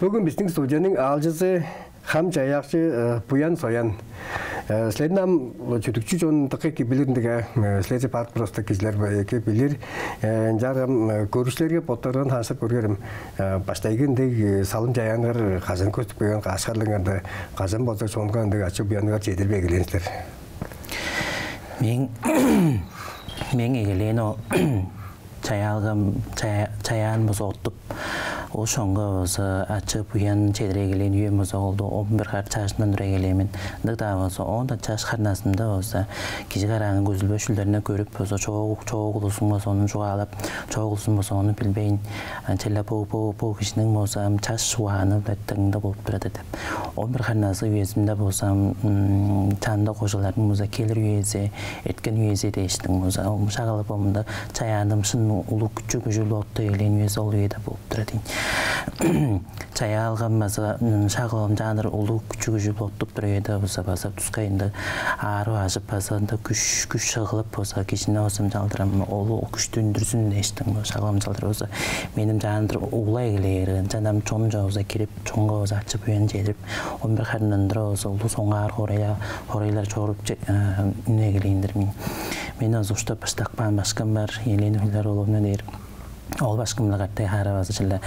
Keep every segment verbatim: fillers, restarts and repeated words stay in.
Бүгүн бистиң студияның аалчызы хам чаяакчы, э, Буян Соян. Э, силерни ам чүдүкчү чон дыка эки билир ындыг, э, силерже барып турар кижилер эки билир. Э, ынчаарга ам, э, көрүкчүлерге боттарыңарны таныштырып көрүңерем. Э, баштайгы ындыг, э, салым-чаяаныңар кажан көстүп келген, каш харлыыңарда, кажан болза чонга ындыг ачы-буяныңар чедирип эгелээн силер? Мээң, мээң эгелээн ол чаяалгам, чая-, чаяан болза оттуп, ол шоңга болза ачы-буян чедирип эгелээн үем болза, ол он бир хар чажындан тура эгелээн мен. Ындыг-даа болза, оон-даа чаш харназында болза, кижи караанга көзүлбес чүүлдерни көрүп болза, чоок, чоок улузуң болза, ону чугаалап, чоок улузуң болза, ону билбейн, а, черле бо, бо, бо кижиниң болза ам чаш угааны-биле дыңда болуп турар деп. Он бир харназы үезинде болза ам, м, чанында кожаларның болза келир үези, эрткен үези дээштиң болза, ол шак ам бо мында чаяаным шын улуг күчү-күжүл оттуп эгелээн үези ол үеде болуп турар ийин. Чаяалгам база, м, шак ам чаандыр улуг күчү-күжүл оттуп турар үеде болза, база тускай ындыг аарып-ажып, база ындыг күш, күш чыглып болза, кижини болза ам чалдырам, ол күштү үндүрзүн дээштиң болза, шак ам чалдыр болза, мээң чаандыр углай эгелээр, ынчан ам чонче болза кирип, чонга болза ачы-буян чедирип, он бир харназындан тура болза улус оңгаар хоорайга, хоорайлар чоруп че-, э, үнүп эгелээн-дир мен. Мени болза уштап баштап каан башкым бар, Елена Филаровна дээр. Ол башкым-биле кады хара база черле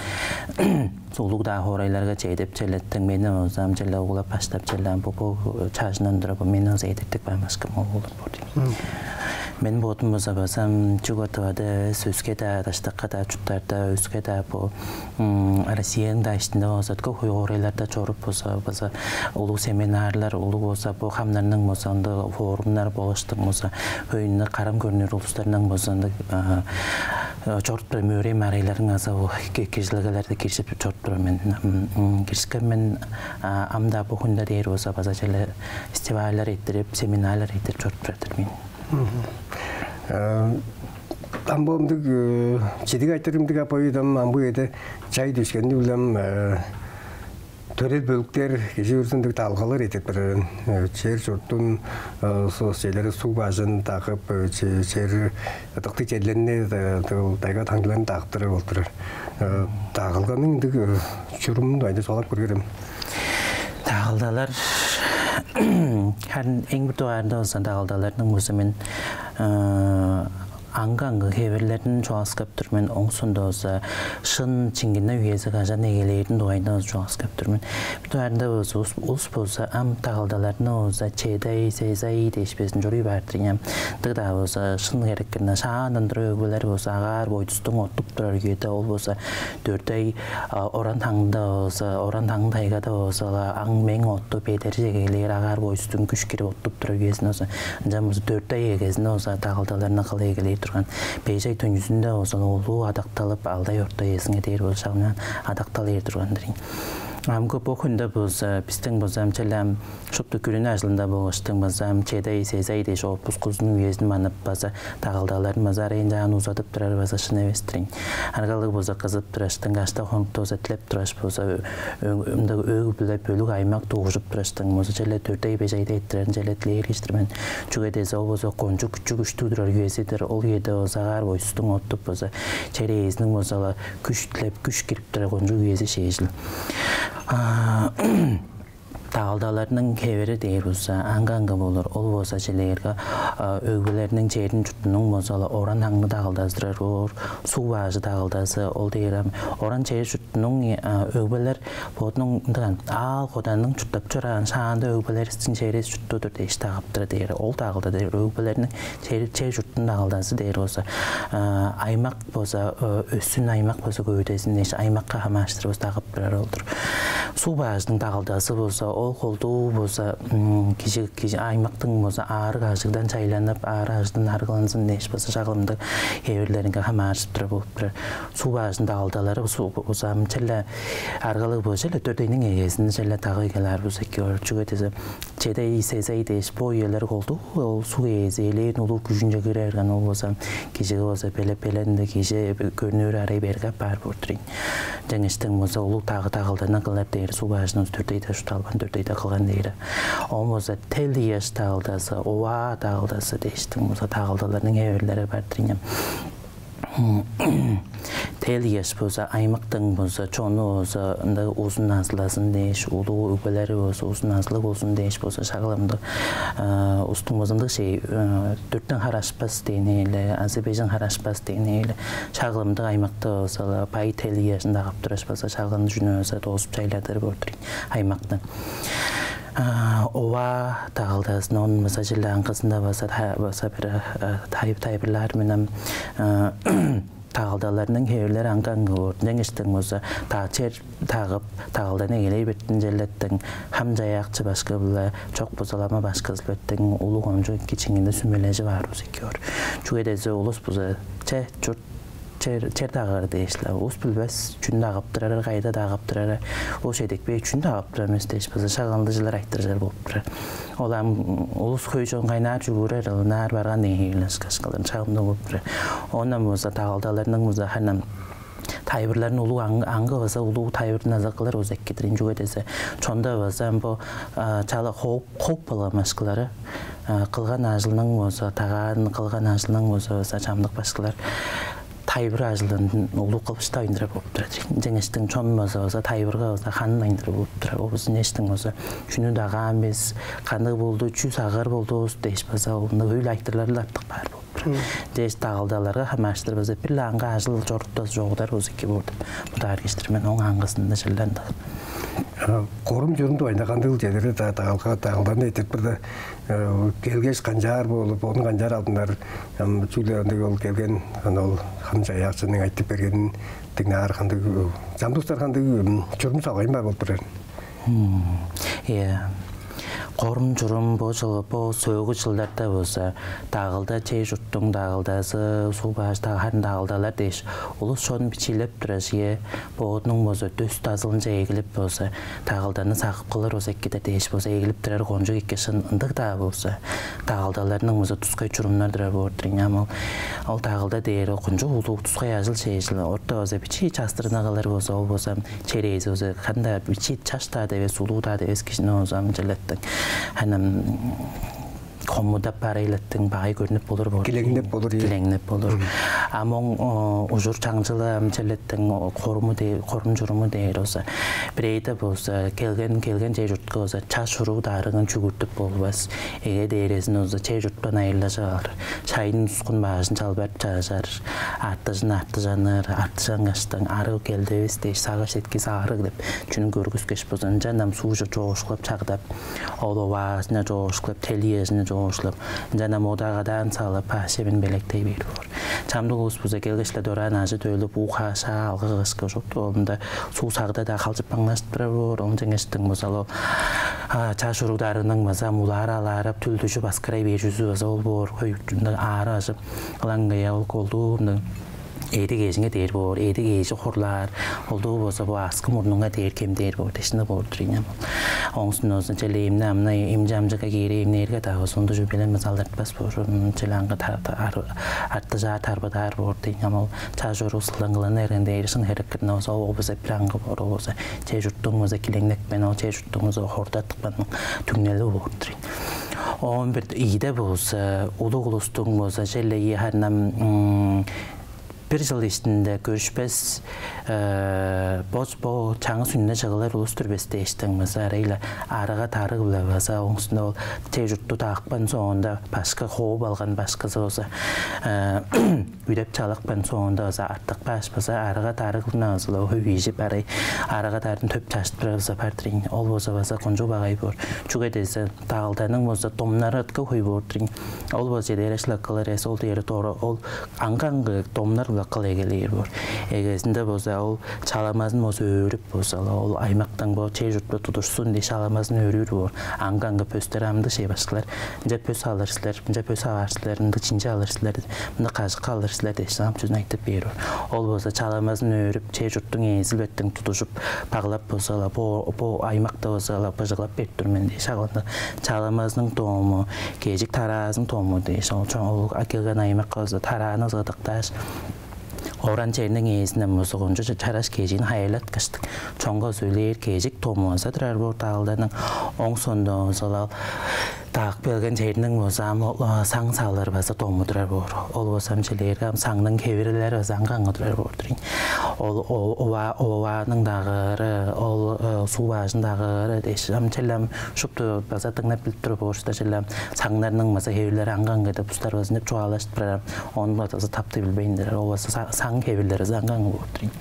улуг-даа хоорайларга чедип, черле дыңмени болза ам черле углап баштап, черле ам бо, бо чажындан тура бо мени болза эдертип каан башкым ол болур боор. Мен бодум болза база ам чүгле Тывада эвес, өске-даа даштыкы-даа чурттарда, өске-даа бо, м, Россияның-даа иштинде болза, дыка хөй хоорайларда чоруп болза, база улуг семинарлар, улуг болза бо хамнарның болза ындыг форумнар болуштуң болза, хөй ындыг карам көрнүр улустарның болза ындыг, а, э, чоруп турар мөөрей-маргыларынга азы ол ке-, киржилгелерге киржип чоруп турар мен. М, м, киришкен мен, а, ам-даа бо хүнде дээр болза база черле фестивальдар эрттирип, семинарлар эрттирип чоруп турар-дыр мен. Мгм. Э, ам бо ындыг, э, чидиг айтырыг ындыг аппаайдам, ам бо үеде чай дүшкени-биле, э, төрел бөлүктер, кижи бүрүзү ындыг дагылгалар эртип турар. Э, чер-чуртун, э, су-, черлери, суг бажын дагып, э, че-, чер, ыдыктыг черлерни, э, дыл-, тайга-таңдыларын дагып турар болуп турар. Э, дагылганың ындыг, э, чурумун айда чугаалап көрүңерем. Дагылгалар, харын эң бир дугаарында болза, дагылгаларның болза мен, э, аңгы-аңгы хевирлерин чугаалап тур мен, оон соонда болза шын чиңгине үези кажан эгелээрин дугайында болза чугаалап тур мен. Бир дугаарында болза улус, улус болза ам дагылгаларны болза чеди ай, сес ай дээш безин чоруй баар-дыр ийин. Ындыг-даа болза шын херекке, шаандан тура өгбелер болза агаар-бойдустуң оттуп турар үеде, ол болза дөрт ай, а, оран-таңда болза, оран-таң тайгада болза-ла, аң-мең оттуп, эдержип эгелээр, агаар-бойдустуң күш кирип оттуп турар үезинде болза, ынчан болза дөрт ай эгезинде болза дагылгаларны кылып эгелээр турган. Беш ай төнчүзүнде болза улуу адакталып, алды ай орта үезинге дээр болза шак ынчан адакталыр турган-дыр ийин. Ам бо хүнде болза, бистиң болза ам черле ам шупту күрүне ажылында болгаштың болза ам чеди ай, сес ай дээш отпускузунуң үезин манап база дагылгаларын база арай ынчаар узадып турары база шын эвес-тир ийин. Аргалыг болза кызып тураштың, каш-даа хонукта болза дилеп тургаш болза, ө-, ындыг өг-бүле, бөлүк, аймак дугуржуп тураштың болза черле дөрт ай, беш айда эрттирерин черле дилээр кижи-дир мен. Чүге дизе ол болза кончуг күчү-күштүг турар үези-дир. Ол үеде болза агаар-бойдустуң оттуп болза, чер ээзиниң болза-ла күш дилеп, күш кирип турар кончуг үези шээжил. А, дагылгаларның хевири дээр болза аңгы-аңгы болур. Ол болза чижээлээрге, а, өгбелерниң черин-чуртунуң болза-ла оран-таңны дагылгазы-дыр боор, суг бажы дагылгазы, ол дээр ам оран, чер-чуртунуң, а, өгбелер бодунуң ындыган аал-коданның чурттап чораан шаанда өгбелеривистиң чери-чурту-дур дээш дагып турар дээр. Ол дагылга дээр, өгбелерниң чер, чер-чуртунуң дагылгазы дээр болза, а, аймак болза, э, өссүн аймак болза, көвүдезин дээш аймакка хамаарыштыр болза дагып турар ол-дур. Суг бажының дагылгазы болза, Ол колдуу болза кижи кижи аймактың болза аарыг ажыгдан чайланып, аарыг ажыгдан арыгланзын дээш болза шаглымдыг хевирлеринге хамаарышып тура болуп турар. Суг баажында алдалары болза ам челе аргалыг болза челе төрдейниң эгезин челе дагы келер болза эки чүге десе чедей сезей дээш бо үелер колдуу ол суг ээзи элээн улуу күжүнче кире берген ол болза кижиге болза беле беленде кижи көрнүүр арай берге баар болур. Деңиштиң болза улуг дагы дагылдана кылар дээр суг баажының төрдейде шутталган төрдейде кылган дээр. Оон болза тел ыяш дагылдазы, оваа дагылдазы дээштиң болза дагылдаларның эверлери бар диринем. Тел ыяш болза аймактың болза чону болза ында узун назылазын дээш, улуу өгбелери болза узун назылы болзун дээш болза шагыламдык устуң болза ындыг шей дүртен харашпас дейнейле, азы бежен харашпас дейнейле. Шагылымдык аймакта болза бай тел ыяжын дагып тураш болза шагылын жүнү болза доозуп чайладыр болур аймакны. Ооба, дагылдазын он мыза жиле аңгызында база база бир тайып тайбырлаар менен тагылдаларның хевирлери аңгы-аңгы боор. Деңиштиң болза чер тагып, тагылдан эгелей бертин челеттиң хам жаяакчы башкы-биле чок бузалама башкызыл бертиң улуг ончу кичиңинде сүмележи баар узик көр. Чүге дезе улус буза че чурт чер чер дагыр дээш-ле. Улус билбес чүн дагып турары, кайда дагып турары. Ол шедекпей чүн дагып турар эмес дээш база шагалдыжылар айтыржар болуп турар. Ол ам улус хөй чон кайнаар чүгүрер, ылынаар барган ийилеш кашкаларын шагымда болуп турар. Ондан болза дагылдаларның болза ханам тайбырларын улуг аңгы база улуг тайбырын аза кылар узак кетирин чүге десе чонда база бу чала хоп хоп болган машкылары кылган ажылының болза тагаан кылган ажылының болза база чамдык башкылар тайбыр ажылын улуг кылышта айындырар болуп турар. Жеңештиң чон болза база тайбырга база ханын айындырар болуп турар. Ол биздин эштиң болза чүнү дагаан бис кандыг болду чү сагар болдувус дээш база ол өйл айтырлар артык баар болуп турар. Дээш дагылдаларга хамааштыр база бир аңга ажыл чоруктас жогудар болза эки болду. Бу даар кештир мен оң аңгысында жилден Корум чурумду айнагандыг чедери дагалга дагалдан этип бирде келгеш канчаар болуп, ону канчаар алдынар чүгле ындыг ол келген аны ол хам чаяакчының айтып бергенин дыңнаар кандыг чамдыктар кандыг чурум салгайын бар болуп турар. Иә. Корум чурум бо жыл бо сөөгү жылдарда болза дагылда чей журттуң дагылдазы суу бааш дагы харын дагылдалар дээш улус чон бичиилеп турар чие боодунуң болза дөс дазылынче эгилип болза дагылданы сагып кылыр болза эккиде дээш болза эгилип турар кончуг эки шын ындыг-даа болза дагылдаларның болза тускай чурумнар турар боор-дур ийин ам ол ол дагылда дээр кончуг улуг тускай ажыл шээжил орта болза бичии частырына кылыр болза ол болза черээзи болза кандай бичии чаш-даа дивес улуу-даа дивес кижини болза ам чылеттиң ханам хомудап барайлаттың багай көрүнүп болур боор. Килеңнеп болур. Килеңнеп болур. А моң ужур чаңчылы ам челеттиң коруму дээр, корум чуруму дээр болза, бирээде болза келген келген чей журтка болза чаш уруу даарыгын чүгүртүп болбас. Эге дээрезин болза чей журттан айырлажып алыр. Шайын ускун баажын чалбарып чаажар. Артыжын артыжаныр, артыжан каштың арыг келдевис дээш сагыш эткиз аарыг деп чүнүн көргүскеш болза, ынчан ам суужа чоошкулап чагдап, ол оваазына чоошкулап, тел ыяжына чоошкулап, ынчан ам одаагадаан салып, паашебин белектей бээр боор. Чамдык улус болза келгеш-ле дораан ажы-төлү буу каашаа алгы кышкы чок оолунда суу сагда-даа халчып баңнашып турар боор. Оон чеңештиң болза ол чаш уругдарының база мулаары алаарып, түлдүжү баскырай бээр чүзү база ол боор. Хөй аарыг ажып, ылаңгыя ол колдуу эдик эжиңе дээр боор, эдик эжи хорлаар, олдуу болза бо аскы мурнуңа дээр кем дээр боор, дешине боор-дур ийин. Оңсун болза чел эмне амна эмчи амчыга киири эмнээрге дагы сонду чү белен мазалдартпас боор, чел аңгы артыжаа тарбыдаар боор дейин, ам ол чаш оруу сылдаңгыланы эрген дээр шын херек кырна болза ол болза бир аңгы боор, ол болза че журттуң болза килеңнекпен, ол че журттуң болза хордаттыкпан түңнели боор-дур ийин. Он бир ийде болза улуг улустуң болза чел ийи харнам бир чыл иштинде көрүшпес боз бо чаңгыс үнүнде чыгылар улус-тур бис дээштиң база арай-ла арыга тарыг-биле база оңусунда ол чей журтту даакпан соонда башкы хооп алган башкызы база үдеп чалакпан соонда база артык баш база арыга тарыгына база хөй ийжип арай арыга тарын төп чаштырар база бар-дыр ийин. Ол база база кончуг багай боор. Чүге деза дагылданың база домнары ытка хөй боор-дур ийин. Ол база чедээреш лаккылар эс ол дээри дора ол аңгы-аңгы домнар кыл эгелээр боор. Эгезинде болза ол чаламазын болза өөрүп болза ол аймактан бо чер чуртта тудушсун дээш чаламазын өөрүүр боор. Аңгы-аңгы пөстер амдыш башкылар. Мынча пөс алыр силер, мынча пөс алыр силер, ындыг чинчи алыр силер, мында кажык алыр силер дээш ам чүзүн айтып бээр боор. Ол болза чаламазын өөрүп, чер чурттуң ээзил беттен тудужуп, баглап болза-ла бо бо аймакта болза-ла быжыглап берип тур мен дээш, шак ында чаламазының дому, кежик тараазының дому дээш, ол чоң ол келген аймакка болза тарааны ыдыктааш, оран черниң ээзинден музугунчу чараш кежиин хайырлаткаштың чоңга сөйлээр кежик томуаза турар боор даалданың оң сондуузулал. Даак белген черниң болза ам саң салыр база дому турар боор. Ол болза ам чилээрге ам саңның хевирлери база аңгы-аңгы турар боор турайн. Ол овааның дагыыры, ол суу баажын дагыыры дээш ам чел ам шупту база дыңнап билип туруп боор чүве чел ам саңнарның база хевирлери аңгы-аңгы деп устар база деп чугаалаштып турар. Ону база таптыг билбейн-дир. Ол база саң хевирлери база аңгы-аңгы боор турайн.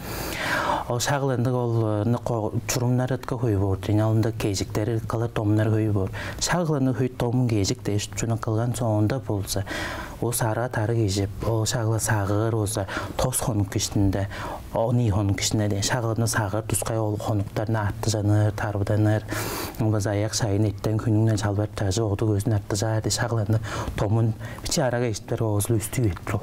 Ол шак ындыг ол чурумнар ытка хөй боор турайн. Ол ындыг кежиктери кылыр домнар хөй боор. Шак ындыг хөй домун кежик дээш чүнү кылган соонда болза, ол сарга тарыг ижип, ол шак сагыыр болза, тос хонук киштинде, он ийи хонук киштинде дээш шак ындыг сагыыр тускай ол хонуктарны артыжаныр, тарбыданыр. Ол база аяк шайын эттен хүнүңден чалбарып чажып оду көзүн артыжаар дээш шак ындыг домун бичи арага ишиптер оозул үстүү эт.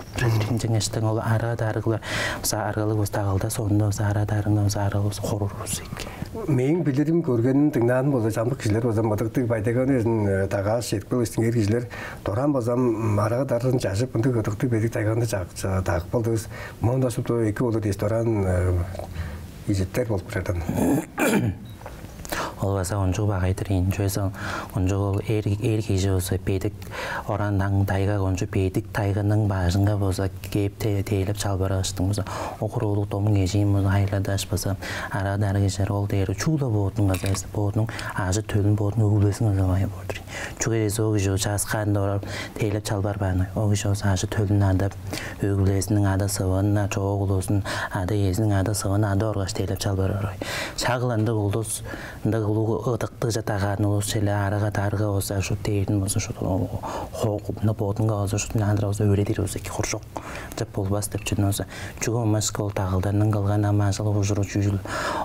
Ынчангаш ол араа-дарыглар база аргалыг база дагалда соонда база араа-дарыгны база аргалыг база хорур база эки. Мээң билирим, көргеним, дыңнааным болза, чамдык кижилер болза мыдыктыг байдайганы безин дагааш чедип келгештиңер кижилер дораан база арага-дарыын чажып, ындыг ыдыктыг бедик тайганы дагып болдувус. Моон-даа шупту эки болур дээш дораан ижиттер болуп турардан. Ол база ончуг багай-дыр ийин. Чүвези ончуг ол эр эр кижи болза бедик оран-даң тайга кончуг бедик тайганың бажынга болза кээп тейлеп чалбарыыштың болза, окур улуг домуң эжиин болза хайладаш база араа-дарыг ижер ол дээр чугула боотуң база боотуң ажы төлүн боотуң өгүлезиң база бай болдур. Чүге дээзе ол кижи чааскаанда орап тейлеп чалбарбаан ол кижи болза ажы төлүн адап өгүлезиниң ада сывын чоок улузун ада иезиниң ада сывын ада оргаш тейлеп чалбарбар. Шагыл ындыг улус ындыг улуг ыдыктыг чатагаан улус челе арага дарга болза шу дээрин болза шу хоогупну бодунга болза шу наандыра болза өөредир болза эки хуржок деп болбас деп чүнү болза чүге болмашка ол дагылдарның кылган амаажыл ужуру чүүл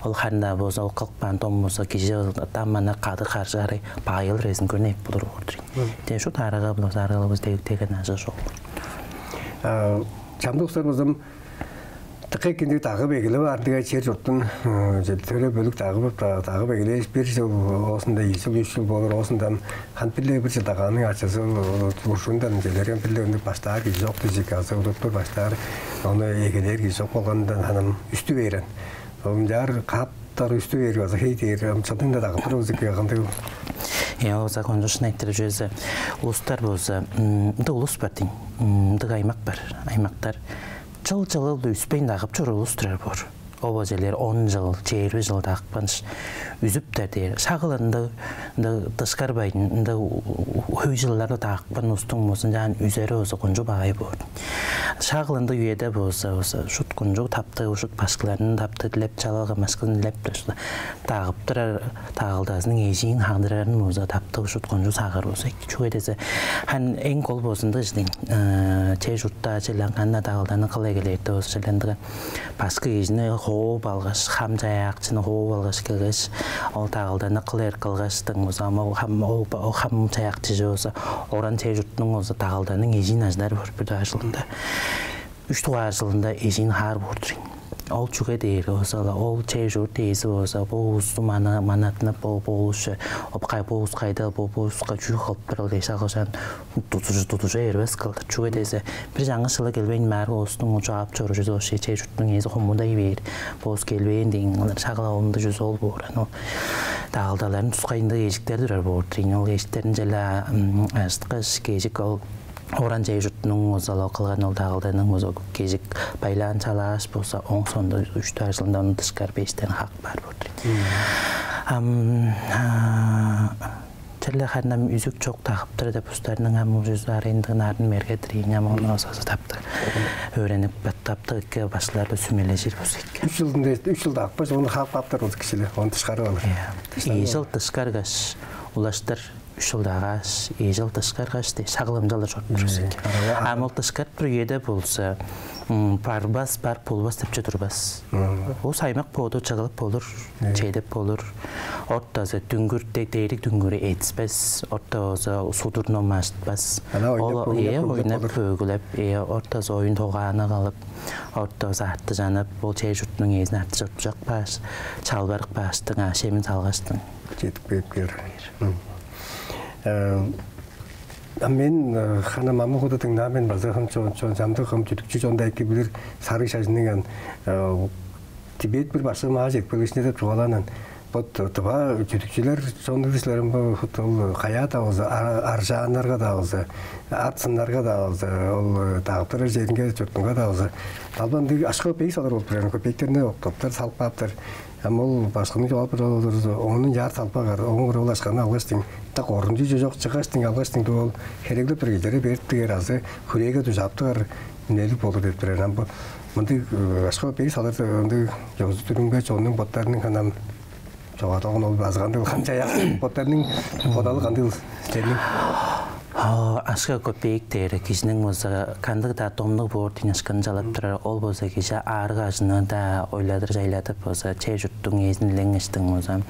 ол харын-даа болза ол кылып каан дом болза кижи даммана кады каржы арай байыл резин көрнеп болур болур. Те шу дарыга болза аргалыбыз дег деген ажы жок. Чамдык устар болзам Дыка экинниг дагып эгелеп аар ындыгай чер чуртун төле бөлүк дагып дагып эгелээш бир жыл оозунда ийи жыл үч жыл болур оозундан хан бир-ле бир чылдагааның ачызы ол буржундан келерген бир-ле ындыг баштаар кижи чок дижик азы удуптур баштаар ону эгелээр кижи чок болганындан ханам үстү бээрен ол ынчаар кааптар үстү бээр база хей дээр чылдың да дагып тур узук кандыг Э, озак ончушун айтырып жүрзе улустар болза м, ындыг улус бар дейм. М, Ындыг аймак бар. Аймактар жыл жылыл үспейн дагып чор улус турар боор. Обо желер он жыл, чээрби жыл дагыпканш үзүптер дээр. Шагыл ынды ынды дышкарбайн, ынды хөй жылларда дагыпкан устуң музун жаан үзери озу кунчу багай боор. Шагыл ынды үеде болза болза шут кунчуг тапты, шут башкыларын тапты, дилеп чалалга машкын дилеп дагып турар тагылдазының эжиин хандырарын болза таптыг шут кончу сагыр болза эки. Чүге десе хан эң кол болзун дыждың. Че журтта челен канна тагылданы кыл эгелээрде болза челендиге башкы кижини хооп алгаш, хам чаяакчыны хооп алгаш келгеш, ол тагылданы кыл эр кылгаштың болза ама ол хам ол хам чаяакчыжы болза оран че журттуң болза тагылданың эжиин аждар бөрпүр даа жылында. Үш дугаар жылында эжиин хаар боор-дур ийин. Ол чүге дээрге болза ол чер чурт ээзи болза бо улусту мана манатынып бо бо улусче опкай бо улус кайда бо бо улуска чүү кылып турал дээш ал ошан тудужу тудужу эрбес кылдыр. Чүге дээсе бир жаңы шыла келбейн маар улустуң чаап чоружу ошче чер чурттуң ээзи хомудай бээр. Бо улус келбээн деген кылдыр шагыл алымды жүз ол боор. Аны дагылдаларын тускайында эжиктер турар боор-дур ийин. Ол эжиктерин жела ажыткыш кежик ол Оран чей чуртунуң узалыг кылган ол дагылдының узуг кежик байлаан чалааш болза, оң соонда үштү ажылында ону дышкар бештен хак бар болду. Ам черле ханнам үзүк чок тагыптыр деп устарның ам ужузу арайындыгын арын мергедир ийин ам ону озазы таптык. Өөренип таптык эки башкыларды сүмележир болза эки. Үч жылдың үч жылда акпаш ону хап каптар болза кишилер ону дышкарып алыр. Ийи жыл дышкаргаш улаштыр Үш чыл дагааш, ийи чыл дышкаргаш, де шагылымчалар чоруп турар. Ам ол дышкарып тур үеде болза, барбас, бар болбас деп чүве турбас. Ол саймак бооду чыглып болур, чедип болур. Ортазы дүңгүр, дээриг дүңгүрү этиспес, орта болза судур ном ажытпас. Ол ойнап, көөгүлеп, ортазы оюн тогааны кылып, орта болза арты жанып, ол чер чуртунуң ээзин арты чуртужак бааш, чалбарык бааштың, шемин салгаштың. Чедип кээп кээр. А мен хана мамыгуда дыңнаан мен база хам чон чон чамдык хам чүдүкчү чонда эки билир сарыг шажыныңан Тибет бир башкы маа чедип келгишне деп чугаалаанын. Вот тыва чүдүкчүлер чоннуг кижилерим бу ол каяа да болза, аржааннарга да болза, ат сыннарга да болза, ол дагыптырар черинге чуртунга да болза, албан дег ашка бей салыр болуп турар, көпектерни октаптар, салып кааптар. Ам ол башкының чугаалап турары болза, оонун чаар салбагар, оон ол ашканы алгаш дең, так орунчу чожок чыгаш дең алгаш дең ол хереглеп тур кижилери берип дигер азы хүрээге дужааптыгар үнелиг болур деп турар. Ам бу мындыг ашка бей салыр ындыг ёзу дүрүмге чоннуң боттарының ханам чогадалган ол базгандыг хам чаяк боттарының бодалы кандыг силерниң? Ашка көпеек дээр кижиниң болза кандыг-даа домнуг боор дийин ашканы чалап турар. Ол болза кижи аарыг ажыны-даа ойладыр чайладып болза, чер чурттуң ээзин илеңештиң болза,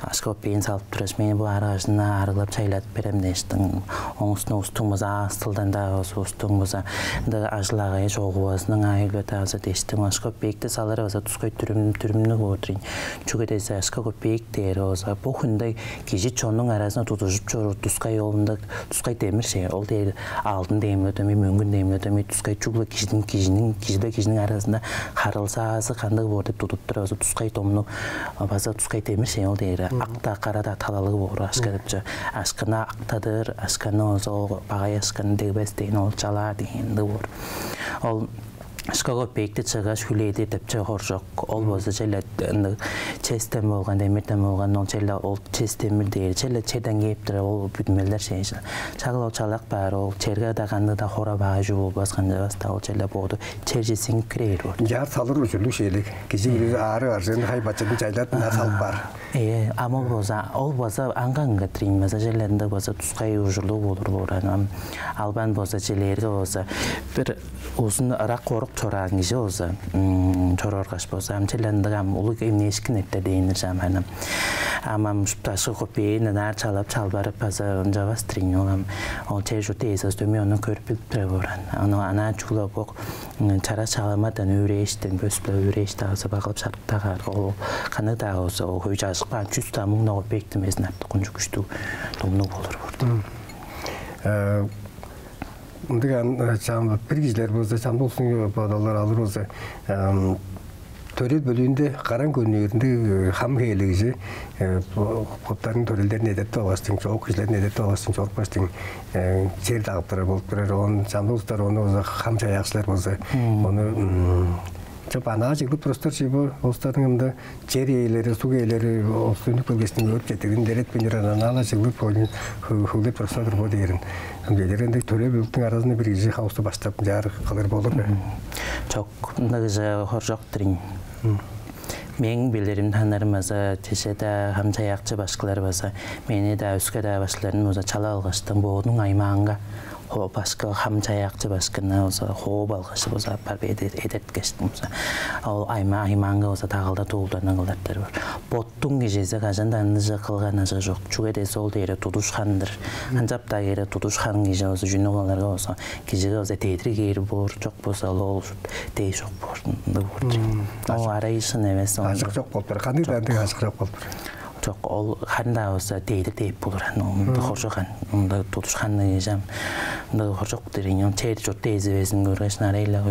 ашка көпеен салып тураш, мени бу аарыг ажыны аарыглап чайладып берем дээштиң. Оңустуң устуң болза, аас тылдан-даа болза, устуң болза, ында ажыл-агай чогувазының айылбы-даа болза дээштиң. Ашка көпеекти салары болза тускай дүрүм дүрүмнүг боор дийин. Чүге дээзе ашка көпеек дээр болза, бу хүнде кижи чоннуң аразында тудужуп чоруур тускай ол ындыг тускай демир ше. Ол дээр алдын демир дөмей, мөңгүн демир дөмей, тускай чүгле кижиниң кижиниң кижиде кижиниң аразында харылзаазы кандыг боор деп тудуп турар база тускай домну база тускай демир ше. Ол дээр акта карада талалыг боор ашка деп чо. Ашканы актадыр, ашканы болза ол багай ашканы дегбес дейин, ол чалаа дегенди боор. Ол Шкогопейкти чыгаш хүлээди деп чыгар чок. Ол болза челе ындыг честен болган, демирден болган, ол челе ол честемир дээр челе чеден кээп тура ол бүдүмелдер шейшил. Чагыл ол чалак баар, ол черге да кандыг да хора баа чүү болбас, канчабас да ол челе бооду черже сиңип кирээр боор. Жаар салыр ужурлуг шейлик. Кижи бир аарыг аржыын хай бачыдын чайлап наар салып баар. Э, ам ол болза, ол болза аңган катрин база челенде болза тускай ужурлуг болур боор. Ам албан болза челээрге болза бир узун ырак орук чораан кижи болза, чорооргаш болза, ам челендиг ам улуг эмнээшкин эрте дээннер жамаанам. Ам ам шупташкы купейни наар чалап чалбарып база ынчавас трин ол ам ол чер журту эзас дөмей ону көрүп билип тура боор. Аны анаа чугула бок чара чаламадан өөрээштен бөс-биле өөрээш дагызы багылып шарыктагаар ол каны даа болза ол хөй чажык баан чүс даа муң ногу бектимезин артык кунчук күштүг домнуг болур боор. Ындыг ан чам бир кижилер болза чамдык улустуң бодалдар алыр болза төрел бөлүүндө караң көннүүрүндө хам хээлигижи боттарының төрелдерин эдертип алгаштың, чоок кижилерин эдертип алгаштың, чорупкаштың чер дагыптырар болуп турар. Он чамдык улустар ону болза хам чаяакчылар болза ону чоп анаа чыглып турустар чи бу улустарның ымда чер ээлери, суг ээлери олустунуп келгештиң өөрүп четтигин деретпейн чорар анаала чыглып хуглеп турсадыр бо дээрин. Ам чедер ындыг төрел бөлүктүң аразында бир кижи хаусту баштап жаар кылыр болур бе? Чок, ындыг кижи хоржок дирин. Мээң билирим танарым база чеже-даа хам чаяакчы башкылар база мени-даа өске-даа башкыларын база чала алгаштың боодуң аймаанга башкы хам чаяакчы башкыны база хооп алгаш база аппар эдерткештим база ол аймаа аймаанга база дагылда дуулдан ыңылдартар бар. Боттуң кижизи кажан-даа ынча кылган ажа чок. Чүге дээсе ол дээре тудуш хандыр. Ынчап-даа кээре тудуш хан кижи база жүнү кыларга база кижиге база дедир кээри боор чок болза ол ол дээш чок боор. Ындыг боор. Ол арай шын эвес. Ажык жок болуп тур. Кандай да ындыг ажык жок болуп тур. Жок, ол харын-даа болза дээди дээп болур. Аны хоржок ан. Мында тудушканны ижам. Мында хоржок дирин. Чер чурт дезивезин көргөшүн арайла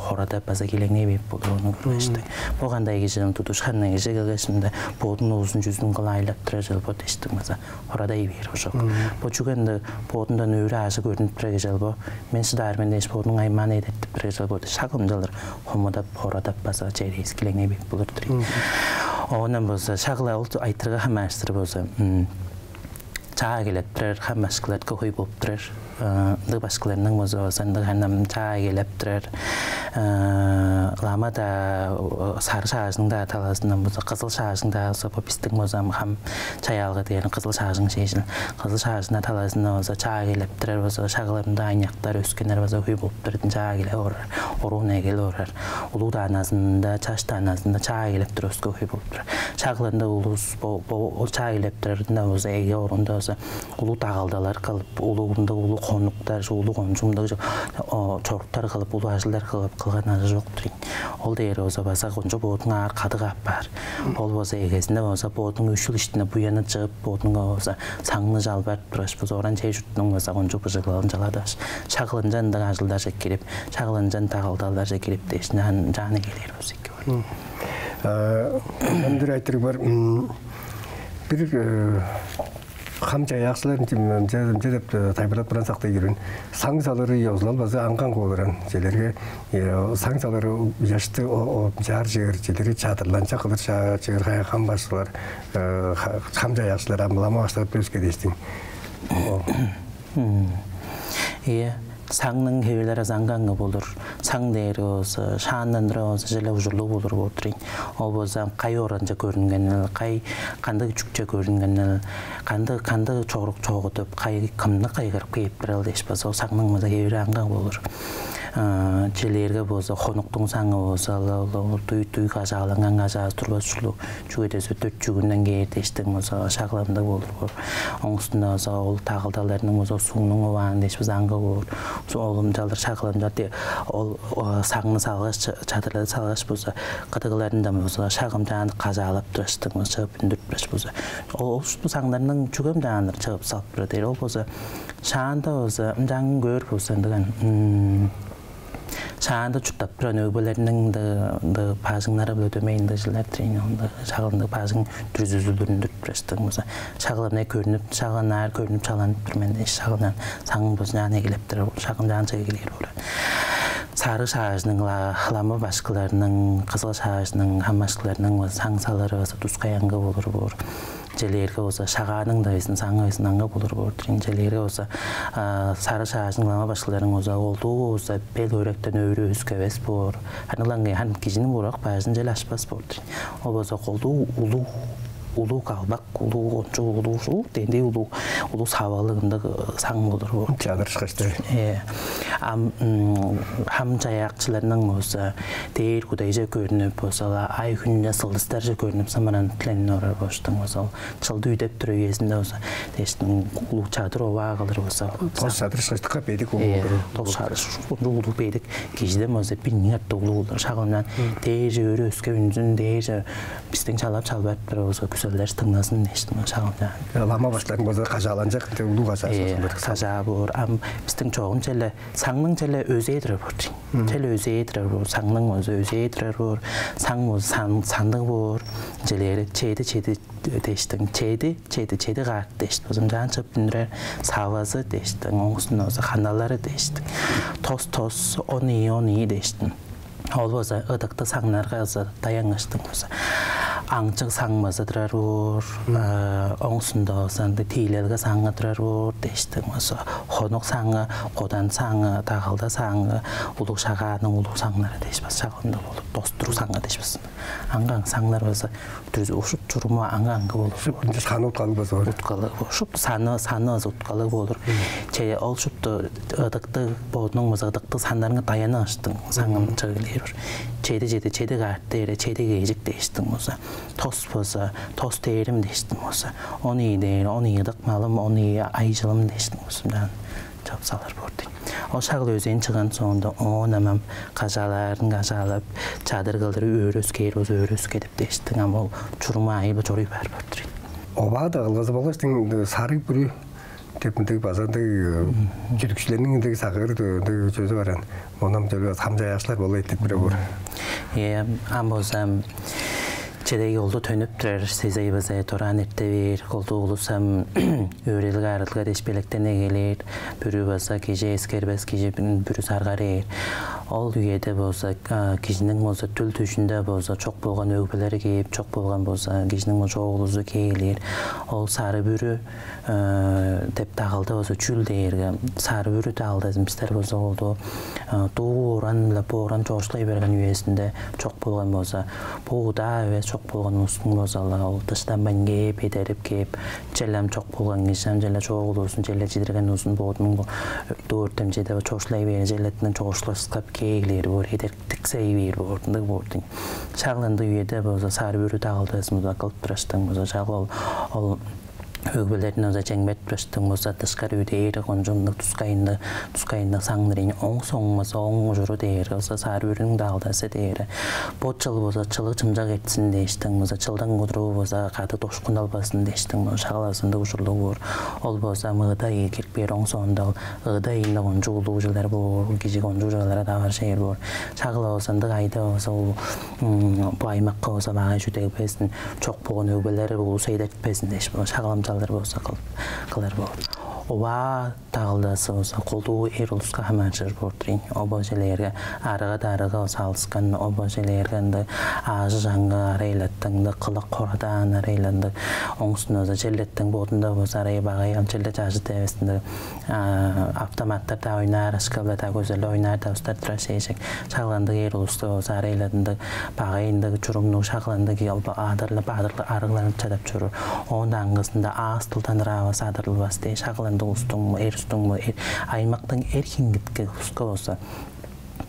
хорада база келеңней бээп болур. Ону көргөштү. Бу кандай кижи тудушканны кижи келгеш мында бодун узун жүзүн кылайлап тура жыл бо дештик база хорадай бээр ошок. Бо чүгенде бодундан өөрү аажы көрүнүп тура кижи бо. Мен шыдаар мен дээш бодунуң аймааны эдертип тура кижи бо. Шак ымчалыр хомудап, хорадап база чер эскилеңней бээп болур дирин. Оонан болза шагла ол айтырга хамаарыштыр болза чаа келеп турар, хам башкыларга хөй болуп турар. Ындыг башкыларның болза ындыг ханам чаа келеп турар. Э, лама-даа, э, сарыг шаажының-даа талазындан болза, кызыл шаажың-даа болза, бо бистиң болза хам чаяалга дээрин кызыл шаажың шээжил. Кызыл шаажың-даа талазындан болза чаа келип турар болза, шак ындыг аныяктар өскеннер болза хөй болуп турар, чаа келип орар, оруун эгелеп орар. Улуг дааназында, чаш дааназында чаа келип турар өске хөй болуп турар. Шак ындыг улус бо, бо, ол чаа келип турарында болза, эге оруунда болза, улуг дагылгалар кылып, улуг, мындыг улуг хонуктар, улуг кончуг мындыг чо-, о, чоруктар кылып, улуг ажылдар кылып, кылган ажы чок-тур ийин. Ол дээрге болза база кончуг бодунуң аар кадыг апаар. Ол болза эгезинде болза бодунуң үш чыл иштинде буянны чыып, бодунга болза саңны чалбарып тургаш болза, оран чер чуртунуң болза кончуг быжыглалын чаладыаш, шак ынчан ындыг ажылдарже кирип, шак ынчан дагылгаларже кирип дээш, ынчан, ынчан эгелээр болза эки боор. Мм. А, мындыг айтырыг бар. М, бир, э, хам чаяакчылар ынча, ынча, ынча деп, э, тайылбырлап турган сактый берген. Саң салыры ёзулал база аңгы-аңгы болур аан. Чижээлээрге, э, саң салыры ыяшты, о, о, чаар чыыр, чижээлээрге чадырланча кылыр чаар чыыр, хай-, хам башкылар, э, ха-, хам чаяакчылар, ам лама башкылар өске дээштиң. О. Мм. Ийе, саңның хевирлери аңгы-аңгы болур. Саң дээрге болза, шаандан тура болза, черле ужурлуг болур боор-дур ийин. Ол болза кайы оранче көрүнгенил, кайы, кандыг чүкче көрүнгенил, кандыг, кандыг чорук чогудуп, кайы, кымны кыйгырып кээп турарыл дээш болза, ол саңның болза хевири аңгы болур. А, чижээлээрге болза, хонуктуң саңы болза, ол, ол, ол дуй, дуй кажааланган кажаазы турбас ужурлуг. Чүге дээрзе дөрт чүгүнден кээр дээштиң болза, шак ындыг болур боор. Ооң үстүнде болза, ол дагылгаларның болза, сугнуң оваан дээш болза, аңгы боор. Со-, ол ынчалдыр шак ынчалдыр де-, ол, о, саңны салгаш, ча-, чадырлады салгаш болза, кыдыгларындан болза, шак ынчаан кажаалап тураштың болза, чыып үндүрүп тураш болза. Ол, ол шупту саңнарның чүге ынчаандыр чыып салып турар дээр. Ол болза, шаанда болза, ынчаан көөр болза, ындыган, м, шаанда чурттап турган өгбелерниң ды, ды бажыңнары-биле дөмей ындыг чылдар-дыр ийин, ында шак ындыг бажың дүрзүзүлдүрүндүр тураштың болза, шак ынаар көрнүп, шак ынаар көрнүп, чаланып тур мен дээш, шак ынаар саңын болза ынаар эгелеп турар, шак ынаар чыгып кээр боор. Сарыг шаажының, ла-, лама башкыларының, кызыл шаажының, хам башкыларының болза саң салыры болза тускай аңгы болур боор. Чижээлээрге болза, Шагааның-даа безин, саңы безин аңгы болур боор-дур ийин. Чижээлээрге болза, а, сарыг шаажының лама башкыларының болза, колдуу болза, бел-хөректен өрү өске эвес боор. Харын ылаңгыя, харын кижиниң бурак бажын черле ашпас боор-дур ийин. Ол болза колдуу улуг, улуг калбак, улуг кончуг, улуг шуу, дендии улуг, улуг савалыг ындыг, э, саң болур боор. Чадыр ышкаш-тыр. Э, ам, м, хам чаяакчыларның болза, дээр кудайже көрнүп, болза-ла ай-хүнүнде сылдыстарже көрнүп, самаранып диленип орар болуштуң болза, ол чылды үдеп тур үезинде болза, дээштиң улуг чадыр оваа кылыр болза, тос чадыр ышкаш дыка бедик улуг. Э, болур. Тос чадыр ышкаш улуг бедик. Кижиден болза бир ниңерде улуг болур. Шак ынчаан дээрже өрү өске үнзүн, дээрже бистиң чалап-чалбарып турар болза, күзелдер дыңназын дээштиң шак ынчаан. Э, лама башкыларның болза кажааланчак, те улуг кажаа. Э, кажаа боор. Ам бистиң чогум черле саңның черле өзээ турар боор-дур ийин. Черле өзээ турар боор, саңның болза өзээ турар боор, саң болза сан-, сандыг боор, чижээлээрге чеди, чеди дээштиң, чеди, чеди, чеди карт дээштиң. Болза ынчаан чыып үндүрер, савазы дээштиң, ооң үстүнде болза ханалары дээштиң. Тос, тос, он ийи, он ийи дээштиң. Ол болза ыдыктыг саңнарга болза даянгыштың болза, аңчыг саң база турар боор, э, ооң үстүнде болза ындыг тиилелге саңы турар боор дээштиң болза, хонук саңы, кодан саңы, дагылга саңы, улуг Шагааның улуг саңнары дээш база шак ындыг болур, достуруг саңы дээш база. Аңгы-аңгы саңнар база дүрзү ушуп чуруму аңгы-аңгы болур. Шупту ынчаш ханы уткалыг база боор. Уткалыг боор. Шупту саны, саны база уткалыг болур. Че, ол шупту ыдыктыг, бодунуң база ыдыктыг саннарынга даянып алгаштың саңын чыгып кээр боор. Чеди, чеди, чеди карт дээри, чеди кежик дээштиң болза, тос болза, тос дээрим дээштиң болза, он ийи дээри, он ийи ыдык малым, он ийи ай-чылым дээштиң болза, мынчаан чыып салыр боор-дур ийин. Ол шак-ла өзээни чыгган соонда, оон ам, ам кажаалаарын кажаалап, чадыр кылдыр, өрү өскээр болза, өрү өске деп дээштиң, ам ол чуруму айыыл-биле чоруй баар боор-дур ийин. Оваа дагылгазы болгаштың сарыг бүрү деп ындыг база ындыг, э, чүдүкчүлерниң ындыг сагыыр, ындыг чүвези бар аан. Ону ам черле хам чаяакчылар болу эттип бээр боор. Э, ам болза, ам, чеде ийи колдуу төнүп турар, сезей база дораан эрте бээр, колдуу улус ам өөредилге-арыдылга дээш белеткенип эгелээр, бүрү база кижи эскербес, кижи бү-, бүрү саргар ээр. Ол үеде болза, а, кижиниң болза дүл дүжүнде болза чок болган өгбелери кээп, чок болган болза кижиниң болза чоок улузу кээлээр. Ол сарыг бүрү, э, деп дагылды болза чүл дээрге, сарыг бүрү дагылдазын бистер болза ол дуу, э, дуу уран-биле бо уран чоокшулай берген үезинде чок болган болза, бо удаа эвес чок болган улустуң болза-ла ол дыштанмайн кээп, эдерип кээп, черле ам чок болган кижи, ам черле чоок улузун, черле чидирген улузун бодунуң бо дөртем чеде чоокшулай бээр, черлетинден чоокшулашкап кээглээр боор, эдертиксей бээр боор, ындыг боор дийин. Шак ындыг үеде болза сарыг бүрү дагылдызын болза кылып тураштың болза, шак ол, ол өгбелерин болза чемгерип тураштың болза, дышкар үеде эр кончуг ындыг тускай ындыг, тускай ындыг саңныр ийин. Оң соңу болза, оң ужуру дээр болза сарыг бүрүнүң дагылдазы дээр. Бо чыл болза чылыг чымчак эртсин дээштиң болза, чылдың удуруу болза кады дошкун албазын дээштиң болза, шак ындыг ужурлуг боор. Ол болза ам ыгыда ый кирип кээр, оң соонда ол ыгыда ийин-даа кончуг улуг чылдар боор, кижи кончуг чылдарга-даа баржы бээр боор. Шак болза ындыг айда болза ол, м, бо аймакка болза багай чүдегбезин, чок болган өгбелери улус эдертпезин дээш, шак ынчалдыр болза кыл-, кылыр боор. Оваа дагылдазы болза колдуу эр улуска хамааржыр боор-дур ийин. Обо-чилерге арыга-дарыга болза алыскан, обо-чилерге ындыг аажы-чаңгы арайлаттың, ындыг кылак-хорадаан арайлаттың, оңустун болза черлеттиң бодунда болза арай багай, ам черле чажыт эвес ындыг, а, автоматтар-даа ойнаар, ышкаш-биле-даа, көзел-ле ойнаар-даа улустар турар шеежек. Шак ындыг эр улуска болза арайлаттың багай ындыг чурумнуг, шак ындыг адырлы, бадырлы арыгланып чадап чоруур. Оон аңгызында аас-дылдан ыраавас, адырылбас дээш, шак ындыг улустуң, эр улустуң, эр, аймактың эр хиңгитке улуска болза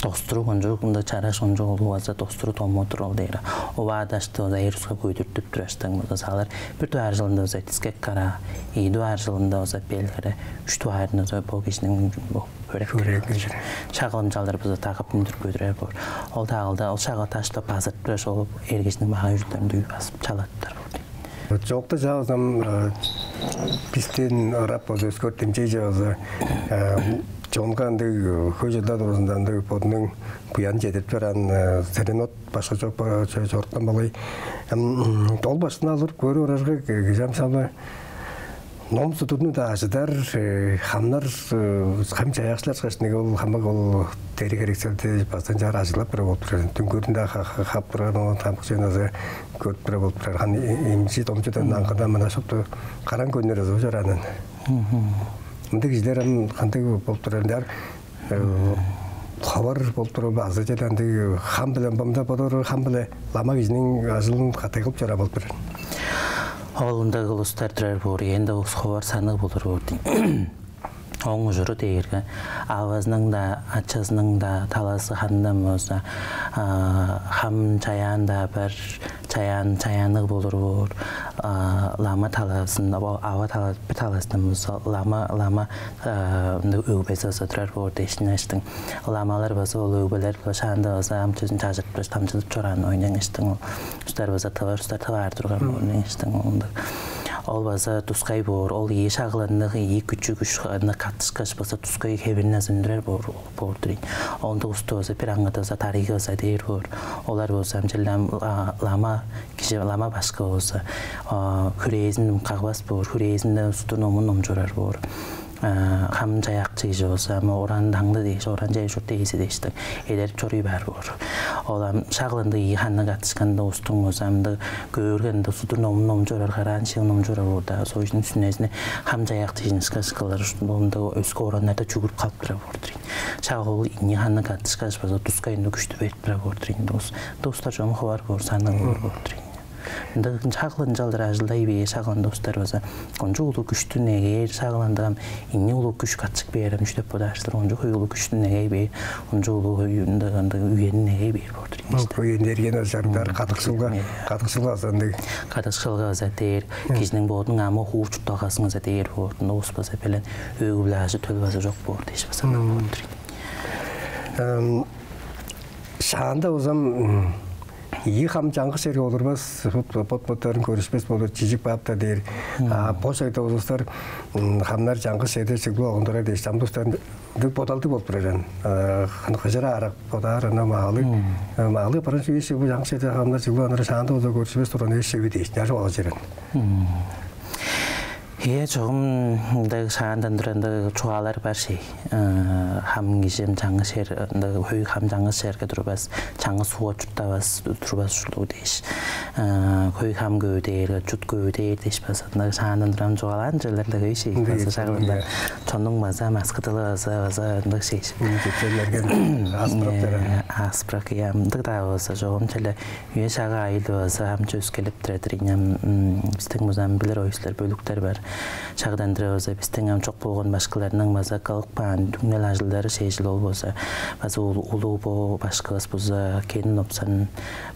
достуру кончуг, мында чараш кончуг улуг болза достуру дом-дур ол дээр. Оваа дашты болза эр улуска көдүртүп тураштың болза салыр. Бир дугаар чылында болза дискек караа, ийи дугаар чылында болза бел караа, үш дугаарында болза бо кижиниң бо хөрек. Хөрек кижи. Шак ынчалдыр болза дагып үндүр көдүрер боор. Ол дагылда ол шак дашты базыртып турар, ол эр кижиниң багай чүдүлерин дүй базып чалаттар боор. Чоокта чаа болза ам, э, бистен ырап болза өскүртүмчей чаа болза, э, чонга ындыг, э, хөй чылдар дургузунда ындыг бодунуң буянын чедирип чораан, э, Серен-от башкы чок, э, чо-, чоруткан болгай. Ам, ол башкыны алыр көрүп орарга, э, кижи ам шамы ном-судурну-даа ажыдар, э, хамнар, э, хам чаяакчылар ышкаш, ниги ол хамык ол дериг-херекселди база ынчаар ажыглап турар болуп турар. Дүңгүрүн-даа ха-, ха-, хап турар, оон хамык чүвени азы көрүп турар болуп турар. Ханы эмчи-домчудан аңгыда мына шупту караң көөннер азы чораанын. Мындыг кижилер ам кандыг болуп турар? Ынчаар, э, ховар болуп турар бе, азы чеде ындыг хам-биле, мында бодоор хам-биле лама кижиниң ажылын катай кылып чораан болуп турар. Ол ындыг улустар турар боор, ында улус ховар санныг болур боор дийин. Ооң ужуру дээрге авазының-даа, ачазының-даа талазы хандан болза, а, хам чаяан-даа бар, чаяан, чаяанныг болур боор. А, лама талазын, ава, ава тала-, бир талазындан болза лама, лама, а, ындыг өгбези болза турар боор дээш ыйнаштың. Ламалар болза ол өгбелер шаанда болза ам чүзүн чажырып, дамчыдып чораан ойнаңыштың. Улустар болза тывар, улустар тываар турган боор ыйнаштың. Ындыг. Ол база тускай боор, ол ийи шак ындыг, ийи күчү-күш ындыг каттышкаш база тускай хевирин азы үндүрер боор, боор-дур ийин. Ондуг улусту база бир аңгыда база дарыйга база дээр боор. Олар болза ам черле ам, а, лама кижи, лама башкы болза, а, хүрээзин кагбас боор, хүрээзинде судур номун номчуп орар боор. А, хам чаяакчы кижи болза, ам оран-таңды дээш, оран-чер-чурт ээзи дээштиң эдерип чоруй баар боор. Ол ам шак ындыг ийи ханныг каттышканда улустуң болза, ам ындыг көөрге ындыг судур номун номчуп орар, караан шыын номчуп орар боор-даа. Союзунуң сүнезине хам чаяакчы кижини ышкаш кылыр, ындыг өске ораннарда чүгүрүп калып турар боор-дур ийин. Шак ол ийи ханныг каттышкаш база тускай ындыг күштү берип турар боор-дур ийин. Дос, достар чону ховар боор, санныг болур боор-дур ийин. Ындыг шак ынчалдыр ажылдай бээр, шак ындыг улустар база кончуг улуг күштү негээр, шак ындыг ам ийи улуг күш каттышып бээр, ам үш деп бодаарышты, кончуг хөй улуг күштү негей бээр, кончуг улуг хөй ындыг, ындыг үени негей бээр боор-дур ийин. Ол ишти. Хөй энергияны чарыдар, кадыкшылга, кадыкшылга база ындыг. Кадыкшылга база дээр, кижиниң бодунуң амы-хуу чуртталгазын база дээр боор-дур ийин. Улус база белен өг-бүле, ажы-төл база чок боор дээш база ындыг боор-дур ийин. Эм, Шаанда болза ам, м, ийи хам чаңгыс черге олурбас, бот-, бот-боттарын көрүшпес болур, чижик баап-даа дээр. А бо шагда улустар, м, хамнар чаңгыс черде чыглып алган турар дээш, чамдык улустар ындыг бодалдыг болуп турар аан. А, ханы кыжыр аарак бодаар, ынаа маалыг. Э, маалыг баран чүве эш-, бо чаңгыс черде хамнар чыглып алган турар, шаанда болза көрүшпес турган эш-, чүве дээш, чажып алган черен. Ийе, чогум ындыг шаандан турар ындыг чугаалар бар шей. Э, хам кижи ам чаңгыс чер, ындыг хөй хам чаңгыс черге турбас, чаңгыс сугга чурттавас, турбас ужурлуг дээш. Э, хөй хам көвүдээр, чут көвүдээр дээш база ындыг шаандан турар чугаалаан черлер-даа хөй шей. Ындыг база эки, шагылында. Ындыг. Чоннуң база маскыдылы база, база ындыг шей. Ындыг чечен берген аспырак. Э, берген. Аспырак, ийе, ындыг-даа болза, чогум черле үе-шагы айыыл база ам чөскелеп турар-дыр ийин ам. М, бистиң база ам билир-дир силер, бөлүктер бар. Шагдан-дыр база бистиң ам чок болган башкыларның база кылып каан түңнел ажылдары шежил ол болза. База ул-, улуг бо башкывыс болза, Кенин Лопсан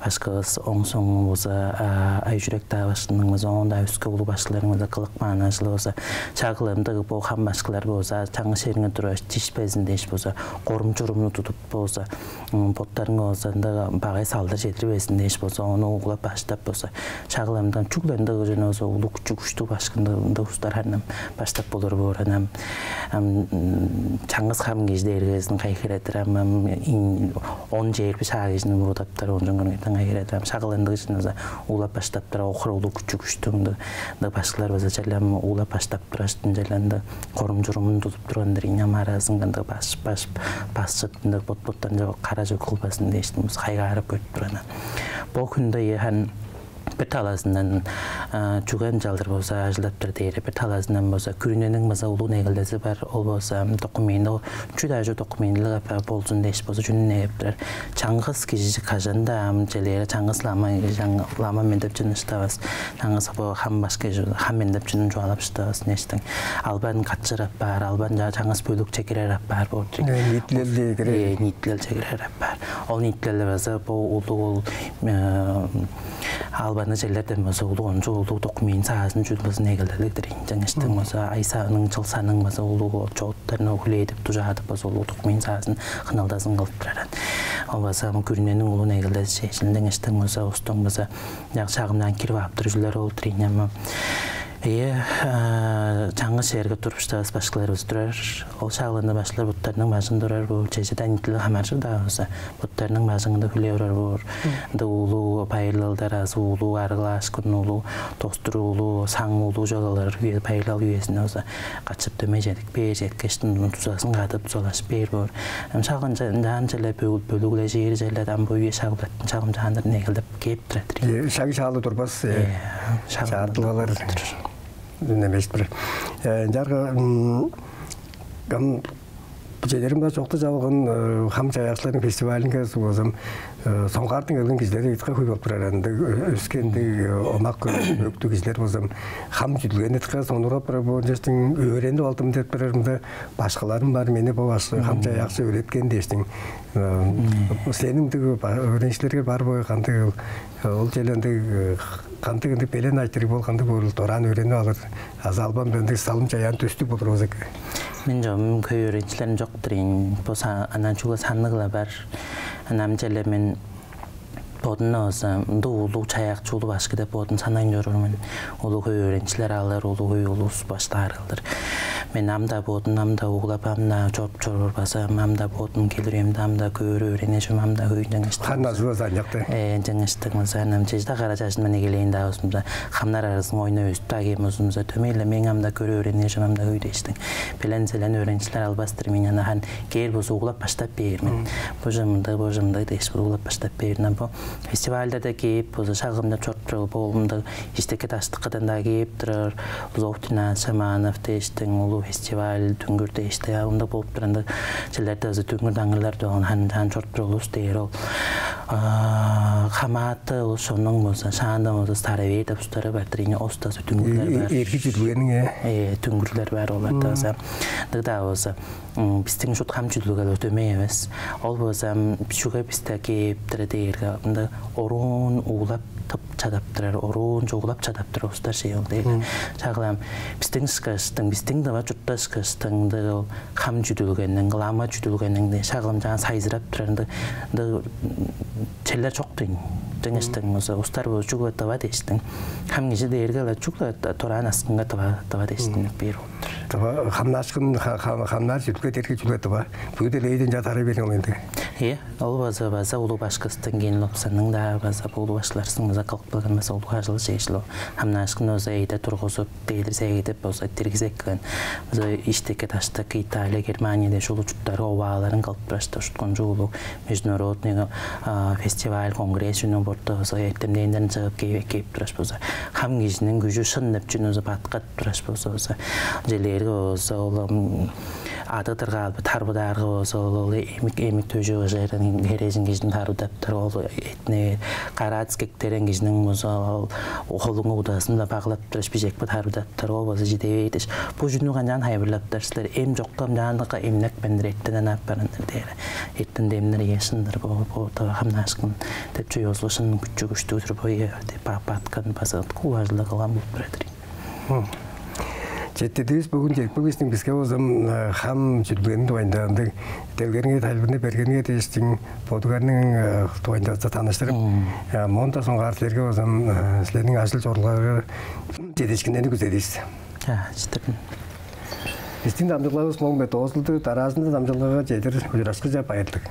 башкывыс, оң соңу болза, а, Ай-Чүрек-даа башкының болза, оон-даа өске улуг башкыларның болза кылып каан ажылы болза, шак ындыг бо хам башкылар болза, чаңгыс черинге тура дишпезин дээш болза, корум-чурумну тудуп болза, м, боттарынга болза, ында багай салдыр чедирбезин дээш болза, ону углап баштап болза, шак ындыг, чүгле ындыг чүвени болза, улуг, күчү-күштүг башкы ындыг, ындыг улустар харын ам баштап болур боор, ам, ам, м, чаңгыс хам кижи дээрге безин кайы хире-дир, ам, ам, ин-, он, чээрби шаа кижини буруудаптар, оон чон көргенден кайы хире-дир, ам, шак ындыг чүвени болза, углап баштап турар, охура улуг, күчү-күштүг ындыг, ындыг башкылар болза, черле ам углап баштап турар, черле ындыг корум-чурумун тудуп турган-дыр ийин ам, аразынга ындыг баш-, баш-, башчы ындыг бот-боттарынче кара чүве кылбазын дээштиң, бис хайгаарып көрүп турган. Бо хүнде, ийе, харын бир талазындан, а, чүге ынчалдыр болза ажылдап тур дээрге, бир талазындан болза күрүнениң база улуг негелдези бар. Ол болза, м, документ, ол чүү-даа чүве документтиг апаар болзун дээш болза, чүнү негеп турар? Чаңгыс кижи кажан-даа ам черле чаңгыс лама, чаң-, лама мен деп чүвени шыдавас. Чаңгыс бо хам башкы, хам мен деп чүвени чугаалап шыдавас, дээштиң. Албан катчыр апаар, албан ча-, чаңгыс бөлүкче кирер апаар боор-дур. Э, ниитилелче кирер. Э, ниитилелче кирер апаар. Ол ниитилелде база бо улуг ол, э, албаны черлерден база улуг, ончу улуг документ саазын чүл база негелделиг-дир ийин. Чаңгыстың база ай санының, чыл санының база улуг отчёттарын хүлээдип, дужаадып, база улуг документ саазын, хыналдазын кылып турар. Ол база ам күрүнениң улуг негелдези шежил. Чаңгыстың база устуң база чагымдан кирип ап турар чүүлдер ол-дур ийин ам. Ийе, а, чаңгыс черге туруп шыдавас башкыларывыс турар. Ол шагларны башкылар боттарының бажын турар боор, чеже-даа ниитилел хамааржыр-даа болза, боттарының бажыңында хүлээп орар боор. Ында улуг байырлалдар азы улуг арыглаашкын, улуг достур, улуг саң, улуг чогаалдар үе, байырлал үезинде болза, катчып дөмей чедип бээр, четкештиң дузазын кадып, дузалажып бээр боор. Ам шак ынча-, ынчаан черле бөлү-, бөлүглежири черле ам бо үе шагылдаттың шагым чаандыр негелдеп кээп турар-дыр. Э, шаг шаалы турбас, э, э, шаг чаартылгалар турар. Үнеместир. Э, ынчаарга, м, ам бо чедерим-даа чокта чалган, э, хам чаяакчыларның фестивалынга болза ам, э, соңгаартан келген кижилер дыка хөй болуп турар. Ындыг, э, өскен, ындыг, э, омак, э, өктүг кижилер болза ам, хам чүдүлгени дыка сонуургап турар, бо ынчаштың өөренип алдым деп турар, мында башкыларым бар, мени бо башкы, хам чаяакчы өөреткен дээштиң. Э, сениң ындыг ба-, өөреникчилериң бар бе, кандыг ол? Ол черле ындыг, э, кандыг ындыг белен айтырыг бол, кандыг боор, дораан өөренип алыр азы албан бе, ындыг салым-чаяан төстүг болур болза эки? Мен чогум хөй өөреникчилерим чок-тур ийин. Бо са-, анаа чүгле санныг-ла бар. Анаа ам черле мен бодумну болза ындыг улуг чаяакчы, улуг башкы деп бодум санайн чоруур мен. Улуг хөй өөреникчилер алыр, улуг хөй улус баштаар кылдыр. Мен ам-даа бодум, ам-даа углап, ам-даа чоруп чоруур, база ам-даа бодум келир үемде ам-даа көөр, өөренир чүвем ам-даа хөй, ынчангаш. Хан назы база аныяк-тыр. Э, ынчангаштың болза, ам чеже-даа кара чажындан эгелээн-даа болзумза, хамнар аразынга ойнап өстүп-даа кээп болзумза, дөмей-ле мээң ам-даа көөр, өөренир чүвем ам-даа хөй дээштиң. Белен-селен өөреникчилер албас-тыр мен, анаа хан кээр болза углап баштап бээр мен. Бо чүве мындыг, бо чүве мындыг дээш, углап баштап бээр мен. Бо фестивальдарга кээп болза, шак ам чоруп турар, бо мындыг иштики-даштыкыдан-даа кээп турар, Зов Тынаш Шаманов дээштиң, улуг фестиваль, «Дүңгүр» дээштиң, а, ында болуп турар ындыг черлерде база дүңгүр-даңгырлар болган, хан-, хан чоруп турар улус дээр ол. А, хамааты улус, чоннуң болза, шаанда болза старовер деп улустары бар-дыр ийин, ол-даа база дүңгүрлер бар. Э, э, эрги чүдүлгениң, э? Э, дүңгүрлер бар, олар-даа база. Ындыг-даа болза, м, бистиң шуут хам чүдүлгевис дөмей эвес. Ол болза, м, чүге бисте кээп турар дээрге, мында оруун углап чадап турар, оруун чугулап чадап турар улустар шей ол дээрге. Шак ам бистиң ышкаштың, бистиң Тыва чуртта ышкаштың, ындыг ол хам чүдүлгениң, лама чүдүлгениң дээш, шак ам чаа сайзырап турар, ындыг, ындыг, м, черлер чок-тур ийин. Ынчангаштың болза, улустар бо чүгле Тыва дээштиң. Хам кижи дээрге-ле чүгле дораан аксынга Тыва, Тыва дээштиң бээр. Тыва хамнаашкын, ха-, ха-, хамнаар чүдүлге дээрге чүгле Тыва. Бүгү делегейден чаа тарай берген ол ындыг. Э, ол база база улуг башкыстың кийин лопсанның-даа база улуг башкыларның база кылып кылган база улуг ажыл чежил ол. Хамнаашкын база эйде тургузуп, дээдир сегидип база диргизе эккен. База иштекке таштык Италия, Германия дээш улуг чурттарга овааларын кылып турашты. Шуткунчу улуг международный фестиваль, конгресс чүнү борта база эртемденден чыгып кээп тураш болза, хам кижиниң күжү шын деп чүнү база баткат тураш болза, желээрге болза ол ады дыргаалбы тарбыдаарга болза, ол эмик эмик төжү ыжырын хережин кижини тарбыдаптар, ол этне карац кектерен кижиниң болза ол холуңу удазында баглап тураш бижекпи тарбыдаптар, ол болза жидевейдиш. Бу жүнү канчаан хайбырлаптар силер? Эм чоктом жаандыкка эмнек бендир эттен ап бараннар дээр. Эттен демнер ешиндир бу бу хамнашкын деп чуй озлушун күчү күчтүг тур бу деп баткан база куу ажылда кылган болуп турадыр. Четти дивис бүгүн чекпи биздин бизге болзам хам чүдүлгенин дугайында ындыг делгеринге тайлбырны бергенге дээштиң бодугарның дугайында таныштырып, монда соңгаар силерге болзам силерниң ажыл чорулгага жетишкиндени күзедис. Читирдин. Биздин дамчылгавыс моң бе доозулду, дараазында дамчылгага жетир ужурашкыжа байырлык.